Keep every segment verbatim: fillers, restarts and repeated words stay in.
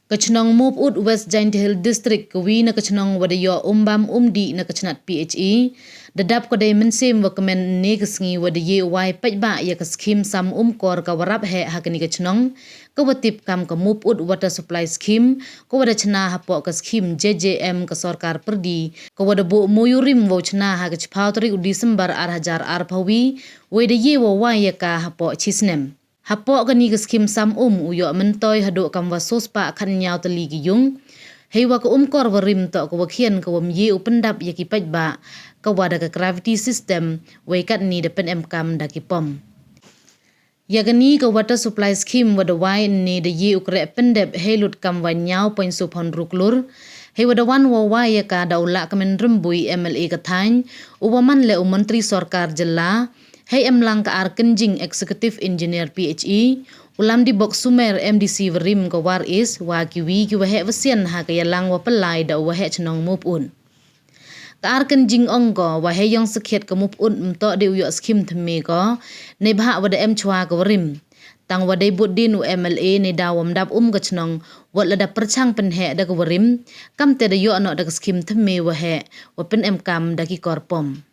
Ka chnong Mopud, West Jaintia Hills District, ka wi na ka chnong wa da yoh um bam um dih na ka chnat P H E, da dap ka dei mynsiem wa kmen ne ka sngi wa da ye u wai paidbah ya ka skhim sam um kor ka wa rap heh ha kani ka chnong, ka wa tip kam ka Mopud Water Supply Scheme, ka wa da chna hapoh ka skhim J J M ka sorkar pyrdi, ka wa da buh moyurim wow chna ha ka chiphaw tarik u December ar hajar arphaw wi, wei da ye wow wai ya ka hapoh chisnem. Hapoh kani ka skhim sam um u yoh myntoi haduh kam wa sospah khatnyaw tylli ki yung. Heiwa ka um kor wa rim toh ka wa khian ka wa ym ye u pyndap ya ki paidbah, ka wa da ka gravity system, wei katni da pynemkam da ki pom. Ya kani ka Water Supply Scheme wa da wai ne da ye u kreh pyndep hei lut kam wa nyaw point so phaw ynru klur. Heiwa da wan wow wai ya ka da u Lahkmen Rymbui, M L A ka thaiñ, u wa man leh u montri sorkar jylla, hei emlang ka Ar Kynjing, Executive Engineer P H E, u Lamdibok Sumer, M D C wa rim ka War East, wa ki wi ki wa heh wa sian ha ka yalang wa pynlai da u wa heh chnong Mopud. Ka Ar Kynjing ong ko wa hei yong sakhiat ka Mopud ym toh de u yoh skhim thymme ko, neibhah wa da em chwa ka wa rim. Tang wa dei bud dien u M L A ne da wa ym dap um ka chnong, wat la da pyrchang pynheh da ka wa rim, kamte da yoh noh da ka skhim thymme wa heh, wa pynemkam da ki kor pom.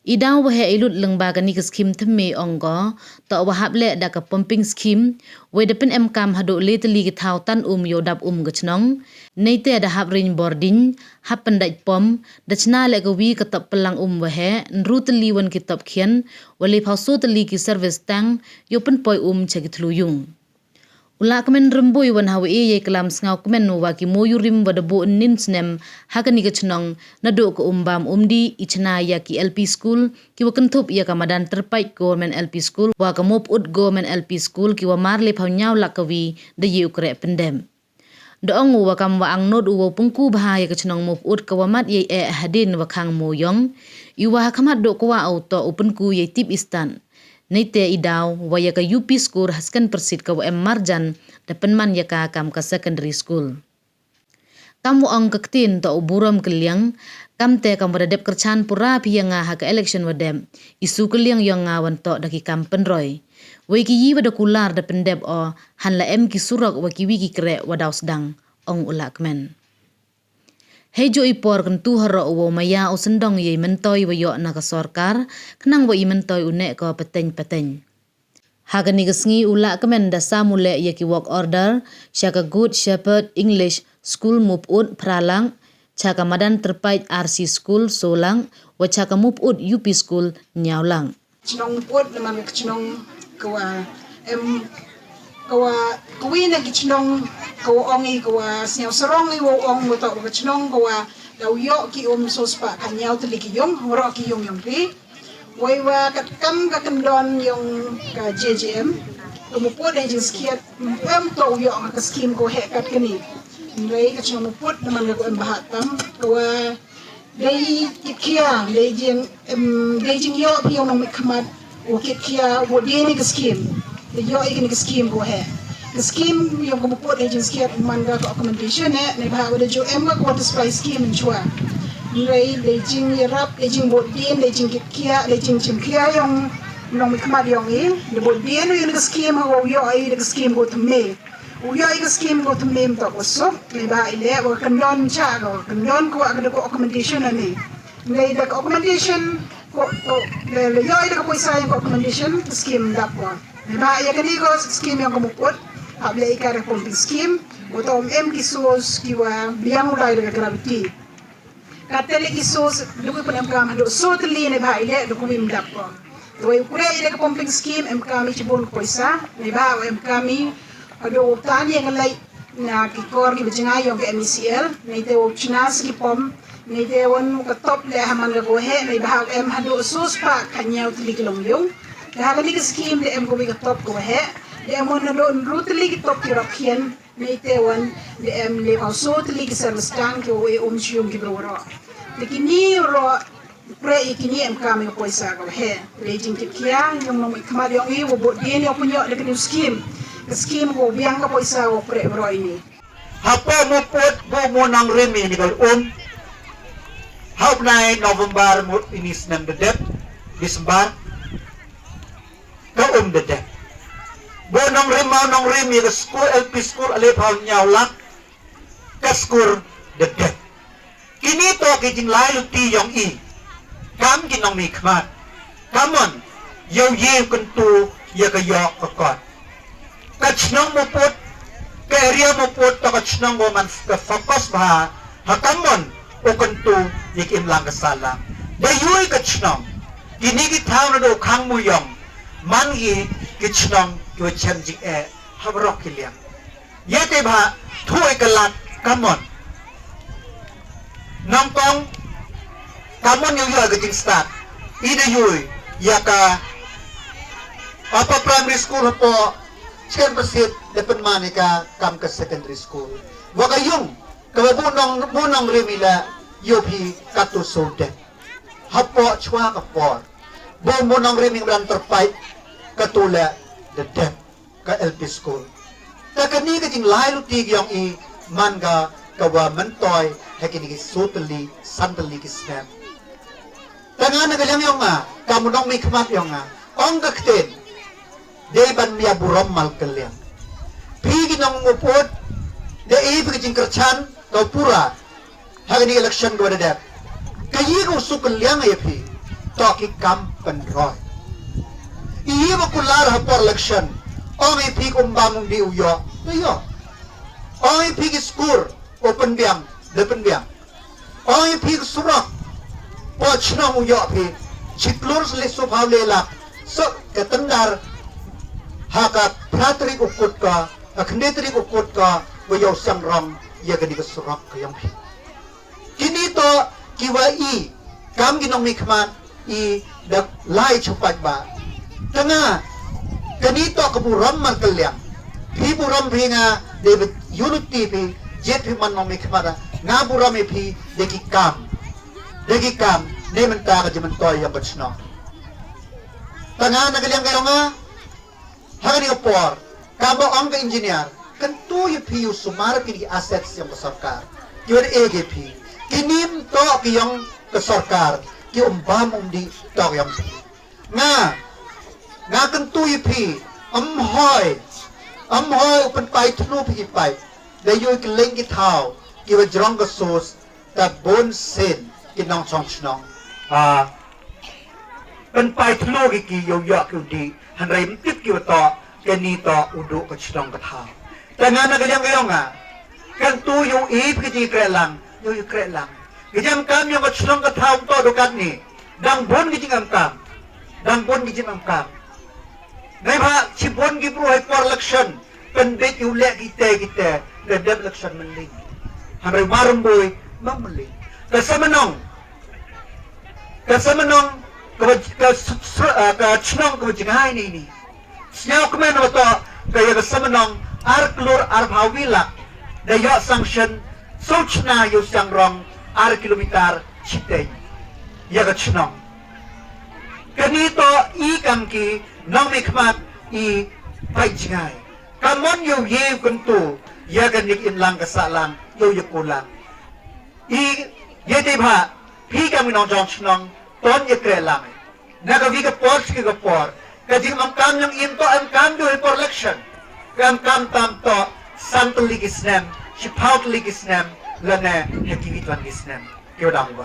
I daw wa heh i lut lyngba kani ka skhim thymme ong ko, toh wa hap leh da ka pumping scheme, wei da pynemkam haduh le tylli ki thaw tan um yow dap um ka chnong. Neite da hap ring bording, hap pyndait pom, da chna leh ka wi ka top pynlang um wa heh, ynru tylli wan ki top khian, wa le phaw so tylli ki service tank, yow pynpoi um cha ki thlu yung. U Lahkmen Rymbui wan hawa e yei klam sngaw kmen wa ki moyurim wa da buh nin snem ha kani ka chnong, naduh ka um bam um dih, i chna ya ki L P school ki wa kynthup ya ka Madan Tyrpait Government L P School wa ka Mopud Government L P School, ki wa mar le phaw nyaw lak ka wi da ye u kreh pyndep. Da ong u wa kam wa angnud u wow pynku bha ya ka chnong Mopud ka wa mat yei eh hadien wa khang moo yong, i wa ha khmat duh kwah u toh u pynku yei tip i stad. Neite i daw wa ya ka U P school ha sken pyrsit ka wa em marjan, da pynman ya ka kam ka secondary school. Kam wa ong ka ktien toh u burom kylliang, kamte kam wa da dep kyrchan pura phi ya nga ha ka election wa dep, i su kylliang yong nga wan toh da ki kam pynroi. Wei ki yi wa da kular da pyndep o, hanla em ki surok wa ki wi ki kreh wa daw sdang, ong u Lahkmen. Hei jooh i por kyntu haroh u wow maya u syndong yei myntoi wa yoh na ka sorkar, khnang wa i myntoi u neh ko pateng pateng. Ha kani ka sngi u Lahkmen da sam u leh ya ki work order cha ka Good Shepherd English School Mopud phra lak, cha ka Madan Tyrpait R C School so lak, wa cha ka Mopud U P School nyaw lak. Chnong Mopud na man ka chnong ka wa em, ka wa ka wi na ki chnong ka wa ong i ka wa sniaw sarong i wa ong wa toh ka chnong ka wa daw yoh ki um so spah khatnyaw tylli ki yung, waroh ki yung yong phi. Wei wa kat kam ka kyndon yong ka J J M, ka Mopud da jingskhiat, em toh u yoh ka skhim ko heh kat kani. Nrei ka chnong Mopud na man ka ko em bha tam, ka wa dei kit khia, dei jing, em, dei jingyoh phi yong nongmihkhmat, u kit khia, u dei ni ka skhim. Dei yoh i kani ka skhim ko heh. Ka skhim yong ka Mopud dei jingskhiat man ka ka accommodation eh, neibhah wa da jooh em ka water supply scheme mynchwa. Nrei dei jingyarap, dei jingbooddien, dei jingkit khia, dei jingchim khia yong nongmihkhmat yong i, da booddien u ya ka skhim, ha wa u yoh i da ka skhim ko thymme. U yoh i ka skhim ko thymme ym toh ko suk, neibhah i leh wa kyndon cha ko, kyndon ko wa ka da ko accommodation ani. Nrei da ka accommodation ko, ko, le, le yoh i da ka poisa yong ka accommodation, ka skhim dap ko. Neibhah ya kani ko skhim yong ka Mopud, hap leh i ka da ka pumping scheme, wa toh em ki source ki wa biang u lai da ka gravity. Katte le ki source, du ko pynemkam haduh so tylli neibhah i leh du ko ym dap ko. Te wei u kreh i da ka pumping scheme, emkam i chibun ka poisa, neibhah u emkam i haduh u tan ya nga leh na ki kor ki wa jngai yong ka M E C L, neite u chna sa ki pom, neite wan u ka top leh ha man ka ko heh, neibhah u em haduh so spah khatnyaw tylli ki longyung. Te ha kani ka skhim da em ko wi ka top ko heh, da em wan haduh ynru tylli ki top ki rap khian, neite wan da em le phaw so tylli ki service tank ki wa e um chi yung ki bru waroh. Te kini waroh, u kreh i kini emkam i ka poisa ko heh. Dei jingkit khia yong nongmihkhmat yong i wa booddien yow pynyoh da kani u skhim. Ka skhim ko biang ka poisa wa u kreh waroh ini. Hapoh Mopud booh moo nongrim ini ka um. Ha u bnai November mo ini snem da dep, December. Ka um da dep. Bo nongrim mo nongrim ya ka school, L P school, ale phaw ñiaw lak, ka school da dep. Kini toh ki jinglai luti yong i, kam ki nongmihkhmat. Kamon, yow ye kyntu ya ka yoh ka kot. Ka chnong Mopud, ka area Mopud toh ka chnong wa man ka focus bha, ha kamon u kyntu ya ki imlang ka sahlang. Da yoh i ka chnong, kini ki thaw na do khang mu yong, man i ki chnong ki wa chem jingeh ha waroh ki liang. Ye te bha, thu i ka lad, kamon. Nongkong, kamon yow yoh ka jingstad. I da yoh ya ka Upper Primary School hapoh Chicken Pasit, da pynman i ka kam ka secondary school. Wa ka yung, ka wa bu nong, bu nongrim i la, yow phi katu so dep. Hapoh chwa ka por, bu bu nongrim i ka bran tyrpait, katu la da dep ka L P school. Ta kani ka jinglai luti ki yong i, man ka ka wa myntoi ha kini ki so tylli, san tylli ki snem. Ta nga na ka liang yong nga, kam u nongmihkhmat yong nga, ong ka ktien, dei ban mih burom mal ka liang. Phi ki nong Mopud, da i phi ka jingkyrchan, ka pura, ha kani election ka wa da dep. Ka yi ka u suk ka liang ya phi, toh ki kam pynroi. I yi wa kular ha por election, ong i phi ka um bam um dih u yoh, da yoh. Ong i phi ki skur, u pynbiang, da pynbiang. Ong i phi ki surok, po chnong u yoh phi, chiklur sli suphaw le lak, so ka tendar, ha ka phra tarik u kut ka, ha khyndai tarik u kut ka, wa yow siang rong ya kani ka surok ka yong phi. Kini toh ki wa i, kam ki nongmihkhmat i da lai chupait ba. Ta nga, kani toh ka burom mal ka liang. Phi burom phi nga, dei ba yoh luti phi, jied phi man nongmihkhmat, nga burom i phi, dei ki kam. Dei ki kam, ne mynta ka jingmyntoi yong ka chnong. Ta nga na ka liang ka yong nga, ha kani ka por, kam wa ong ka engineer, kyntu ya phi yow sumar phi ki assets yong ka sorkar. Ki wa da e ki phi. Kini ym toh ki yong ka sorkar, ki um bam um dih toh ki yong phi. Nga, nga kyntu ya phi, ym hoi, ym hoi u pynpait thlu phi ki paip. Da yoh ki leng ki thaw, ki wa jrong ka sos, ta bun sien ki nongchong chnong. Ah, pynpait thlu ki ki yow yoh ki u dih, hynrei ym tip ki wa toh, kani toh u duh ka chnong ka thaw. Ta nga na ka liang ka yong nga, kyntu yow i phi ki jingkrehlang, yow i krehlang. Ki jingkam yong ka chnong ka thaw ym toh du katni. Dang bun ki jingemkam. Dang bun ki jingemkam. Neibhah chibun ki bru ha i por election, pynbit u leh kite kite, da dep election mynliñ. Hynrei marum bui, ym mynliñ. Ka Samanong, ka Samanong, ka wa, ka s-, s-, ah, ka chnong ka wa jngai ini ini. Sñiaw kmen wa toh, ka ya ka Samanong, ar klur ar phaw wi lak, da yoh sanction, so chna yow siang rong, ar kilometer chiteng ya ka chnong. Kani toh i kam ki nongmihkhmat i pait jngai. Kamon yow ye kyntu ya kani ka imlang ka sahlang, yow ya kulang. I ye te bha, phi kam ki nongchong chnong, ton ya krehlang. Na ka wi ka por, chi ka por, ka jingem kam yong i ym toh em kam du ha i por election. Ka em kam tam toh san tylli ki snem, chiphaw tylli ki snem, lane ha ki wi twan ki snem ki wa dang wa.